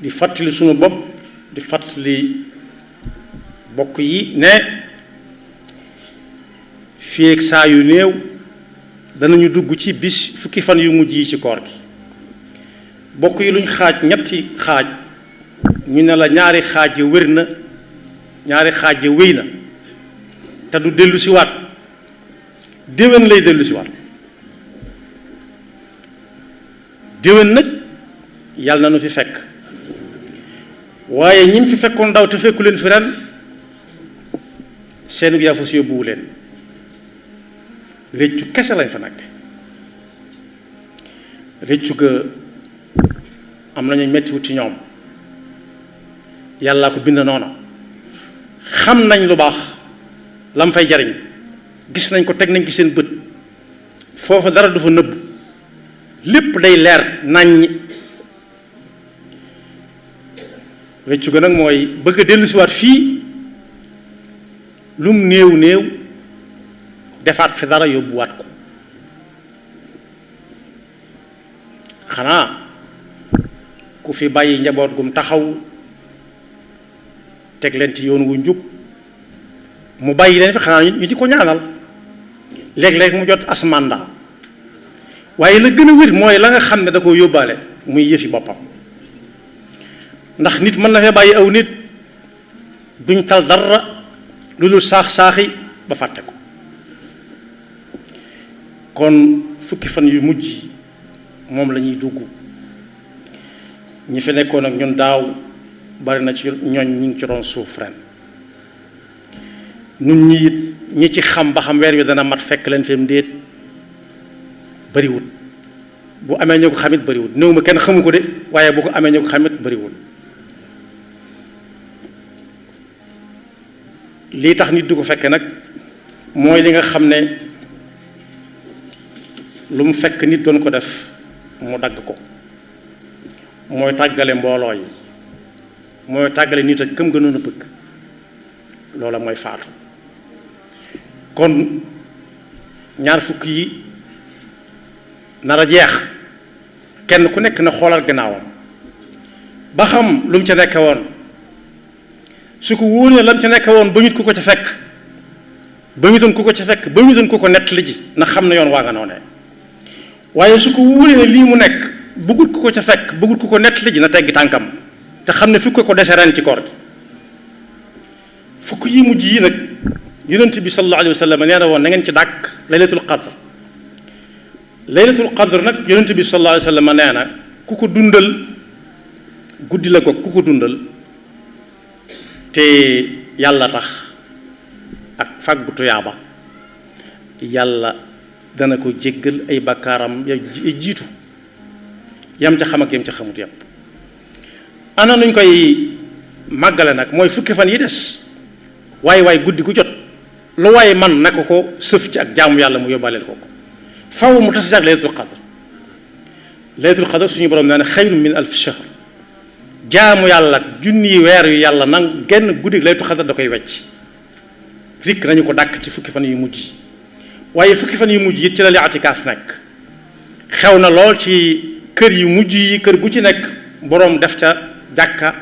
di fàttali sunu bopp di fàttali bokk yi ne fii ak saa yu néew danañu dugg ci bis fukki fan yu mujj yi ci koor gi bokk yi luñ xaaj ñetti xaaj ñu ne la ñaari xaaj ya wér na ñaari xaaj ya wéy na te du dellu si waat déwén lay dellu si waat déwén nag yàlla na nu fi fekk waaye ñim fi fekkoon daaw te fekku leen fi ren seenu yaa fa si yóbbuwu leen réccu kese lañ fa nekk réccu ga am nañu mettiwut ci ñoom yàllaa ko bind noona xam nañ lu baax lam fay jariñ gis nañ ko teg nañ ci seen bët foofa dara du fa nëbb lépp day leer naññ réccu ga nag mooy bëgg a dellusiwaat fii lum néew néew defaat fi dara yóbbuwaat ko xanaa ku fi bàyyi njaboot gum taxaw teg leen ci yoon wu njub mu bàyyi leen fi xanaa ñu di ko ñaanal léeg-léeg mu jot as mandat waaye la gën a wér mooy la nga xam ne da koo yóbbaale muy yëfi boppam ndax nit mën na fee bàyyi aw nit duñ tal dara lu dul saax-saaxi ba fàtte ko kon fukki fan yu mujj moom la ñuy dugg ñi fi nekkoon ak ñun daaw bari na ci ñooñ ñi ngi ci doon suuf ren nun ñi it ñi ci xam ba xam weer wi dana mat fekk leen fi mu déet bariwul bu amee ñu ko xamit bariwul néew ma kenn xamu ko de waaye bu ko amee ñu ko xamit bariwul lii tax nit du ko fekke nag mooy li nga xam ne lu mu fekk nit doon ko def mu dagg ko mooy tàggale mbooloo yi mooy tàggale nit ak këm gënoon a bëgg loola mooy faatu kon ñaar fukk yi nar a jeex kenn ku nekk na xoolal gannaawam ba xam lu mu ca nekke woon su ko wóoree lam ca nekke woon ba ñu ku ko ca fekk ba ñu doon ku ko ca fekk ba ñu doon ku ko nettali ji na xam ne yoon waa nga noonee waaye su ko wóoree ne lii mu nekk bëggut ku ko ca fekk bëggut ku ko nettali ji na teggi tànkam te xam ne fukk ko dese ren ci koor gi fukk yi mujj yi nag yonent bi sallallahu alayhi wa sallam nee na woon na ngeen ci dàkk laylatul qadr laylatul qadr nag yonent bi sallallahu alayhi wa sallam nee na ku ko dundal guddi la ko ku ko dundal te yàlla tax ak fàggu tuyaaba yàlla dana ko jéggal ay bakkaaram ya jiitu yam ca xam ak yam ca xamut yépp ana nuñ koy màggale nag mooy fukki fan yi des waaye guddi gu jot lu waaye man na ko sëf ci ak jaamu yàlla mu yóbbaaleel ko faw mu tas ci ak laylatul qadr suñu borom naa ne xayrun min alf shahr jaamu yàlla junni weer yu yàlla nang genn guddi laylatul qadr da koy wecc rikk nañu ko dàkk ci fukki fan yu mujj waaye fukki fan yu mujj it ci la li atikaaf nekk xew na lool ci kër yu mujj yi kër gu ci nekk boroom def ca jàkka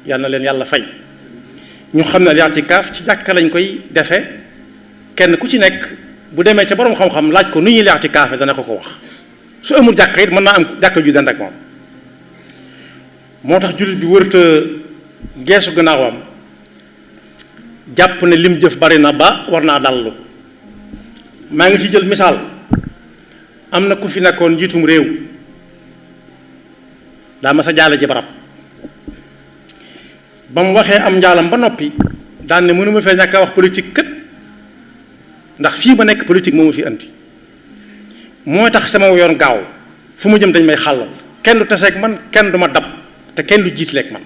yal na leen yàlla fay ñu xam ne li atikaaf ci jàkka lañ koy defe kenn ku ci nekk bu demee ca boroom xam-xam laaj ko nu ñuy li atikaafe dana ko wax su amul jàkka it mën naa am jàkka ju dend ak moom moo tax jullit bi wërta geesu gannaawam jàpp ne lim jëf bari na ba war naa dallu maa ngi ci jël misaal am na ku fi nekkoon njiitum réew daa ma sa jaale ji barab ba mu waxee am njaalam ba noppi daan ne mënuma fee ñàkk a wax politique kët ndax fii ma nekk politique moo ma fi andi mooy tax sama yoon gaaw fu ma jëm dañ may xàllal kenn du taseeg man kenn du ma dab te kenn du jiitleeg man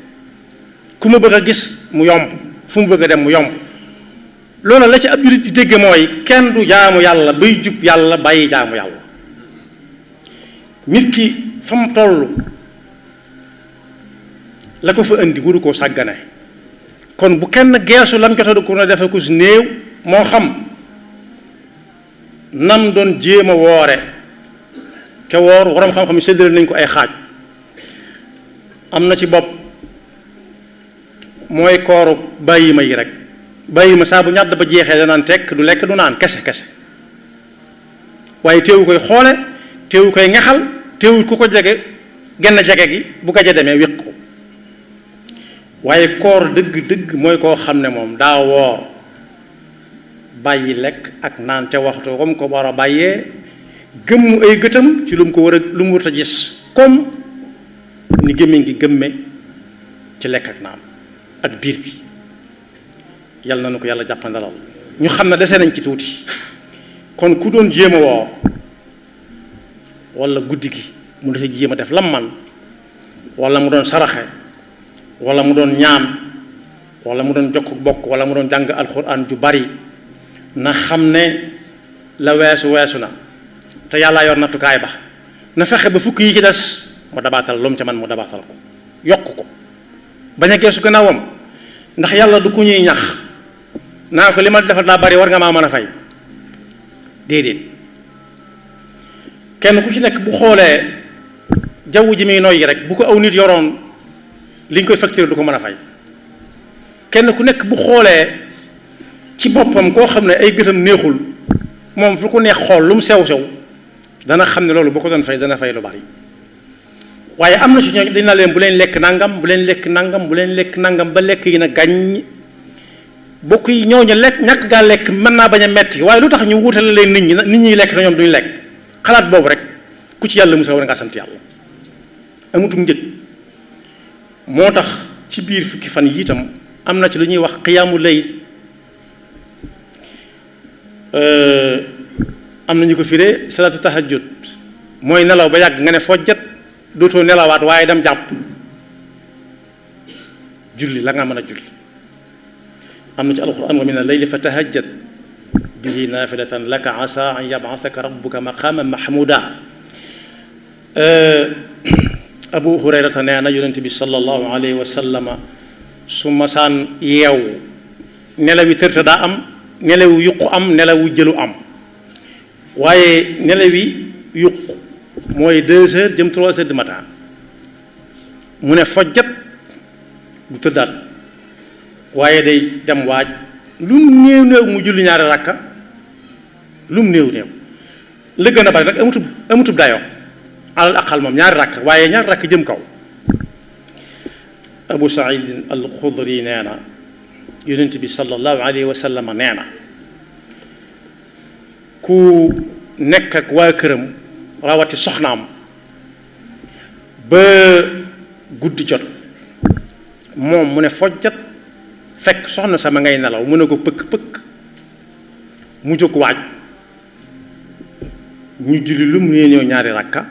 ku ma bëgg a gis mu yomb fu mu bëgg a dem mu yomb loolu la ci ab jullit di dégge mooy kenn du jaamu yàlla bay jub yàlla bàyyi jaamu yàlla nit ki fa mu toll la ko fa indi wuru koo sàggane kon bu kenn geesu lam jotadu ko na defe ko si néew moo xam nam doon jéem a woore te woor waram xam-xam yi séddale nañ ko ay xaaj am na ci bopp mooy kooru bàyyi ma yi rek bàyyi ma saa bu ñàdd ba jeexee danaan tekk du lekk du naan kese kese waaye teewu koy xoole teewu koy ngexal teewul ku ko jege genn jege gi bu gaje demee wéq ko waaye koor dëgg-dëgg mooy koo xam ne moom daa woor bàyyi lekk ak naan ca waxtu comme ko war a bàyyee gëmmu ay gëtam ci lu mu ko war a lu mu war a gis comme ni gémmiñ gi gëmme ci lekk ak naan ak biir bi yàlla na nu ko yàlla jàppandalal ñu xam ne dese nañ ci tuuti kon ku doon jéem a woor wala guddi gi mu dafay jéem a def lam man wala mu doon saraxe wala mu doon ñaan wala mu doon jokk bokk wala mu doon jàng alxuraan ju bari na xam ne la weesu na te yàlla yor nattukaay ba na fexe ba fukk yi ci des mu dabaatal lu mu ca man mu dabaatal ko yokk ko bañ a geesu gannaawam ndax yàlla du ku ñuy ñax naa ko li ma defal daa bari war nga maa mën a fay déedéet kenn ku ci nekk bu xoolee jaww ji muy noyyi rek bu ko aw nit yoroon li ñu koy facturé du ko mën a fay kenn ku nekk bu xoolee ci boppam koo xam ne ay gëtam neexul moom fu ko neex xool lu mu sew dana xam ne loolu bu ko doon fay dana fay lu bari waaye am na si ñooñu dina leen bu leen lekk nangam bu leen lekk nangam bu leen lekk nangam ba lekk yi na gàññ bokk yi ñooñu lekk ñàkk gaa lekk mën naa bañ a metti waaye lu tax ñu wutale leen nit ñi lekk na ñoom duñu lekk xalaat boobu rek ku ci yàlla musa war ngaa sant yàlla amutum njëg moo tax ci biir fukki fan yi itam am na ci lu ñuy wax xiyaamu layl am na ñu ko firee salaatu tahajjud mooy nelaw ba yàgg nga ne fojjat dootoo nelawaat waaye dem jàpp julli la nga mën a julli am na ci alquran wa min al-layli fa tahajjad bihi naafilatan laka asa an yab'athaka rabbuka maqaman mahmuda abu hurayrata nee na yonent bi sallallahu alayhi wa sallama su masaan yeew nelawi tërta daa am nelawu yuqu am nelawu jëlu am waaye nelawi yuqu mooy 2 heures jëm 3 heures du matin mu ne fojjat du tëddaat waaye day dem waaj lu mu néew mu julli ñaari rakka lu mu néew la gën a bari nag amutub dayoo alal aqal moom ñaari rakk waaye ñaari rakk jëm kaw abu saïd al xudri nee na yonent bi sallallahu alayhi wa sallam nee na ku nekk ak waa këram rawati soxnaam ba guddi jot moom mu ne fojjat fekk soxna sama ngay nelaw mu ne ko pëkk mu jóg waaj ñu julli lu mu nee ñëw ñaari rakka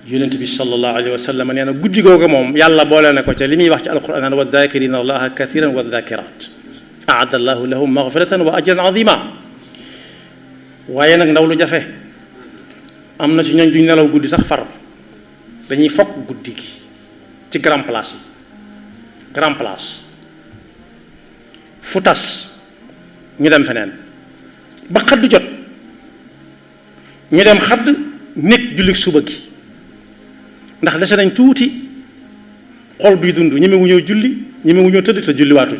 yonent bi sallallahu alayhi wa sallam nee na guddi googu moom yàlla boole na ko ca li muy wax ci alquran naan wa daakirina allaha kathiran wa dakirat aada allahu lahum magfiratan wa ajran azima waaye nag ndaw lu jafe am na si ñooñ duñ nelaw guddi sax far dañuy fokk guddi gi ci grand place yi grand place fu tas ñu dem feneen ba xadd jot ñu dem xadd nekk julli suba gi ndax dese nañ tuuti xol bii dund ñemewu ñoo julli ñemewu ñoo tëdd te julli waatuñ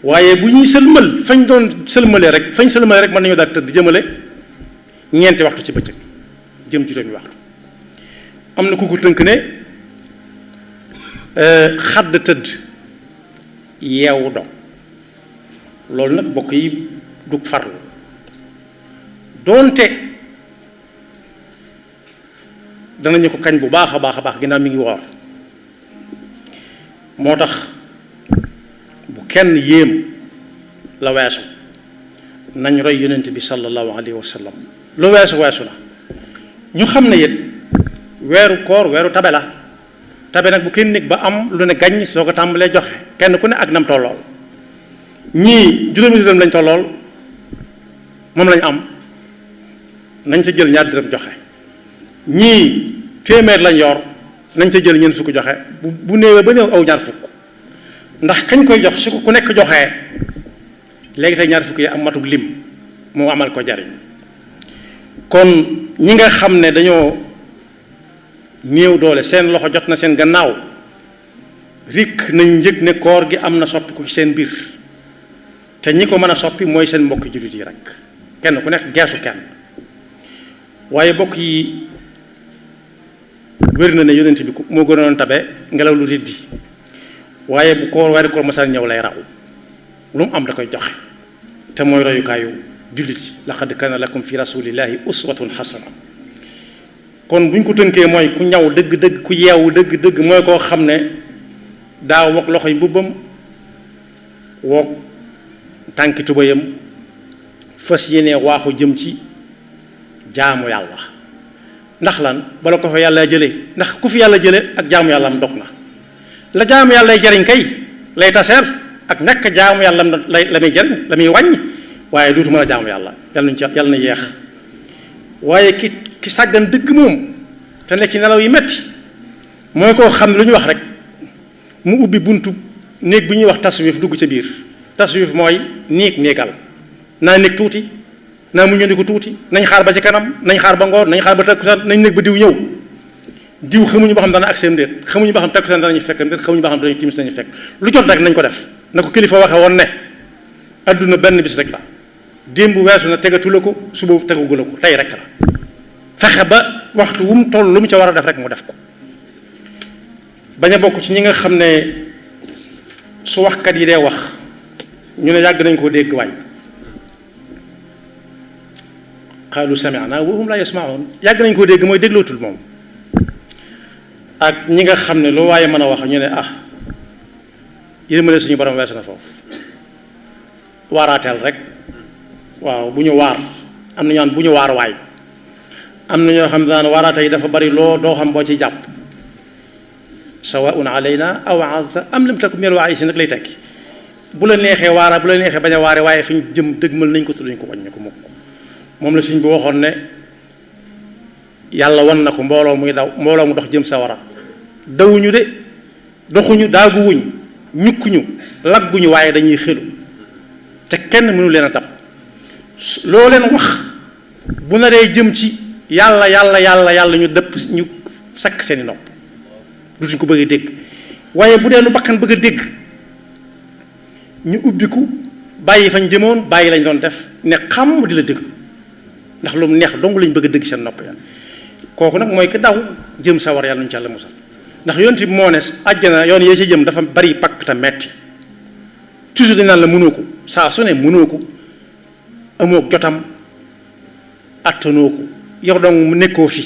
waaye bu ñuy sëlmal fañ doon sëlmalee rek mën nañoo daal tëdd jëmale ñeenti waxtu ci bëccëg jëm juróomi waxtu am na ku ko tënk ne xadd tëdd yeewu dog loolu nag bokk yi dug farlu doonte danañu ko kañ bu baax a baax ginnaaw mi ngi woor moo tax bu kenn yéem la weesu nañ roy yonent bi sallallahu alayhi wa sallam lu weesu na ñu xam ne it weeru koor weeru tabe la tabe nag bu kenn nekk ba am lu ne gàññ soo ko tàmbalee joxe kenn ku ne ak nam tollool ñii juróomi dërëm lañ tollool moom lañ am nañ sa jël ñaar dërëm joxe ñii téeméer lañ yor nañ sa jël ñeent fukk joxe bu néewee ba néew aw ñaar fukk ndax kañ koy jox su ko ku nekk joxee léegi tey ñaar fukk yi am matub lim moo amal ko jariñ kon ñi nga xam ne dañoo néew doole seen loxo jot na seen gannaaw rikk nañ yëg ne koor gi am na soppiku ci seen biir te ñi ko mën a soppi mooy seen mbokki jullit yi rek kenn ku nekk geesu kenn waaye bokk yi wér na ne yonent bi moo gënoon tabe ngelaw lu riddi waaye bu koor weeru koor masal ñëw lay raw lu mu am da koy joxe te mooy royukaayu jullit yi laqad kaana lakum fi rasulillahi uswatun xasana kon bu ñu ko tënkee mooy ku ñaw dëgg-dëgg ku yeewu dëgg-dëgg mooy koo xam ne daa wokk loxoy mbubbam wokk tànki tubayam fas yéene waaxu jëm ci jaamu yàlla ndax lan bala ko fa yàlla jëlee ndax ku fi yàlla jëlee ak jaamu yàlla am dog na la jaamu yàlla lay jariñ kay lay taseel ak ñàkk jaamu yàlla la muy jariñ la muy wàññi waaye duutu mën a jaamu yàlla yàlla na yeex waaye ki sàggan dëgg moom te nekk ci nelaw yi metti mooy koo xam ne lu ñu wax rek mu ubbi buntu néeg bi ñuy wax taswif dugg ca biir taswif mooy néegal naa néeg tuuti naa mu ñëndi ko tuuti nañ xaar ba ci kanam nañ xaar ba ngoor nañ xaar ba takkusaan nañ néeg ba diw ñëw diw xamuñu ba xam dana ak seen déet xamuñu ba xam takkusaan danañu fekk déet xamuñu ba xam danañu timis nañu fekk lu jot rek nañ ko def na ko kilifa waxe woon ne adduna benn bis rek la démb weesu na tegatu la ko suba tegagu la ko tey rek la fexe ba waxtu wu mu toll lu mu ca war a def rek mu def ko bañ a bokk ci ñi nga xam ne su waxkat yi dee wax ñu ne yàgg nañ koo dégg waay qaalu sami'na wa hum la yasma'un yàgg nañ koo dégg mooy déglootul moom ak ñi nga xam ne lu waaye mën a wax ñu ne yërmande suñu borom weesu na foofu waaraateel rek waaw bu ñu waar am na ñaan bu ñu waar waay am na ñoo xam ne daan waaraate yi dafa bari loo doo xam boo ci jàpp sawaun alayna aw azta am lam takun minal waa'isin nag lay tekki bu la neexee waara bu la neexee bañ a waare waaye fi ñu jëm dëgmal nañ ko tudduñ ko wàññi ko mukk moom la suñ bi waxoon ne yàlla wan na ko mbooloo muy daw mbooloo mu dox jëm sawara dawuñu de doxuñu daaguwuñ ñukkuñu lagguñu waaye dañuy xelu te kenn mënu leen a dab loo leen wax bu naree jëm ci yàlla ñu dëpp ñu sakk seeni nopp dutuñ ko bëgg a dégg waaye bu dee lu bakkan bëgg a dégg ñu ubbiku bàyyi fañ jëmoon bàyyi lañ doon def ne xam di la déglu ndax lu mu neex dong lañ bëgg a dégg seen nopp ya kooku nag mooy ki daw jëm sawar yàlla nuñu ci yàlla musal ndax yonent bi moo ne àjjana yoon yee ci jëm dafa bari pakk te metti toujours dañ naan la mënoo ko saa su ne mënoo ko amoo jotam attanoo ko yow dong mu nekkoo fi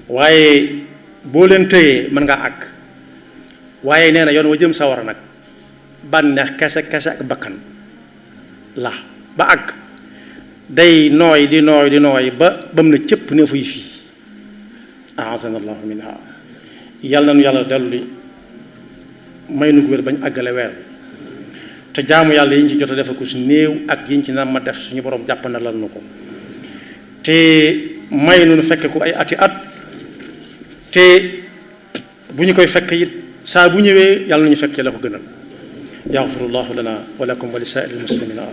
waaye boo leen tëyee mën ngaa àgg waaye nee na yoon wa jëm sawara nag bànneex kese ak bakkan la ba àgg day nooy di nooy ba bam na cëpp ne fuy fii aazana allahu minha yàlla nanu yàlla dellu li may nu ko wér bañ àggale weer te jaamu yàlla yi ñu ci jot a defa ku si néew ak yi ñu ci nam ma def suñu borom jàpp na lal nu ko te may nu fekke ko ay ati at te bu ñu koy fekk it saa bu ñëwee yàlla nañu fekkee la ko gënal yaxfirullahu lana wa lakum wa li saa'iril muslimina